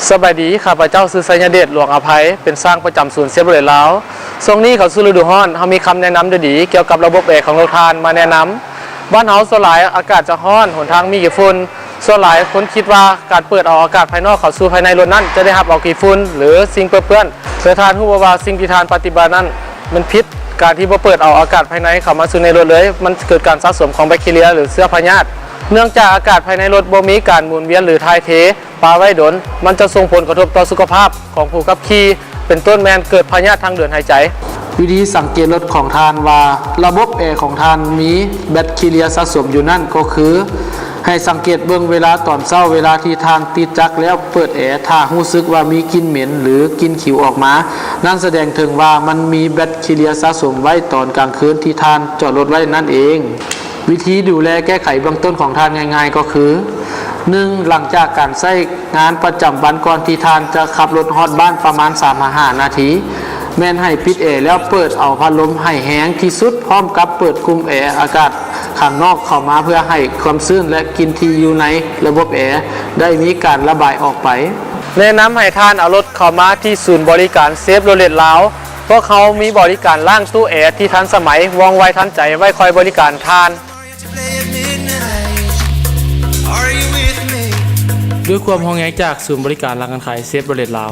ສະບາຍດີ, ຂ້າພະເຈົ້າຊື່ ໄຊຍະເດດ ຫຼວງອະໄພ, ເປັນຊ່າງປະຈຳສູນເຊບໂຣເລັດລາວ. ຊ່ວງນີ້ເຂົ້າສູ່ລະດູຮ້ອນ, ເຮົາມີຄຳແນະນຳດີໆກ່ຽວກັບລະບົບແອຂອງລົດທ່ານມາແນະນຳ. ບ້ານເຮົາສ່ວນຫຼາຍອາກາດຈະຮ້ອນ, ຫົນທາງມີຂີ້ຝຸ່ນ. ສ່ວນຫຼາຍຄົນຄິດວ່າການເປີດເອົາອາກາດພາຍນອກເຂົ້າສູ່ພາຍໃນລົດນັ້ນ ຈະໄດ້ຮັບເອົາຂີ້ຝຸ່ນ ຫຼື ສິ່ງເປິເປື້ອນ. ແຕ່ທ່ານຮູ້ບໍ່ວ່າສິ່ງທີ່ທ່ານປະຕິບັດນັ້ນມັນຜິດ? ການທີ່ບໍ່ເປີດເອົາອາກາດພາຍໃນເຂົ້າມາສູ່ໃນລົດເລີຍ, ມັນເກີດການສະສົມຂອງແບັກທີເຣຍ ຫຼື ເຊື້ອພະຍາດ. ເນື່ອງຈາກອາກາດພາຍໃນລົດບໍ່ມີການໝູນວຽນ ຫຼື ຖ່າຍເທ ປະໄວ້ດົນ, ມັນຈະສົ່ງຜົນກະທົບຕໍ່ສຸຂະພາບຂອງຜູ້ຂັບຂີ່, ເປັນຕົ້ນແມ່ນເກີດພະຍາດທາງເດີນຫາຍໃຈ. ວິທີສັງເກດລົດຂອງທ່ານວ່າລະບົບແອຂອງທ່ານມີແບັກທີເຣຍສະສົມຢູ່ນັ້ນກໍຄື ໃຫ້ສັງເກດເບິ່ງເວລາຕອນເຊົ້າ, ເວລາທີ່ທ່ານຕິດຈັກແລ້ວເປີດແອ, ຖ້າຮູ້ສຶກວ່າມີກິ່ນເໝັນ ຫຼື ກິ່ນຂິວອອກມາ, ນັ້ນສະແດງເຖິງວ່າມັນມີແບັກທີເຣຍສະສົມໄວ້ຕອນກາງຄືນທີ່ທ່ານຈອດລົດໄວ້ນັ້ນເອງ. ວິທີດູແລແກ້ໄຂເບື້ອງຕົ້ນຂອງທ່ານງ່າຍໆກໍຄື ໜຶ່ງ ຫຼັງຈາກການໃຊ້ງານປະຈຳວັນ ກ່ອນທີ່ທ່ານຈະຂັບລົດຮອດບ້ານປະມານສາມຫາຫ້ານາທີ ແມ່ນໃຫ້ປິດແອແລ້ວເປີດເອົາພັດລົມໃຫ້ແຮງທີ່ສຸດ ພ້ອມກັບເປີດກຸ່ມແອອາກາດຂ້າງນອກເຂົ້າມາ ເພື່ອໃຫ້ຄວາມຊື້ນ ແລະ ກິ່ນທີ່ຢູ່ໃນລະບົບແອໄດ້ມີການລະບາຍອອກໄປ. ແນະນຳໃຫ້ທ່ານເອົາລົດເຂົ້າມາທີ່ສູນບໍລິການເຊບໂຣເລັດລາວ. ພວກເຮົາມີບໍລິການລ້າງຕູ້ແອທີ່ທັນສະໄໝ, ວ່ອງໄວທັນໃຈ, ໄວ້ຄອຍບໍລິການທ່ານ. ດ້ວຍຄວາມຫ່ວງໃຍຈາກສູນບໍລິການຫຼັງການຂາຍເຊບໂຣເລັດລາວ.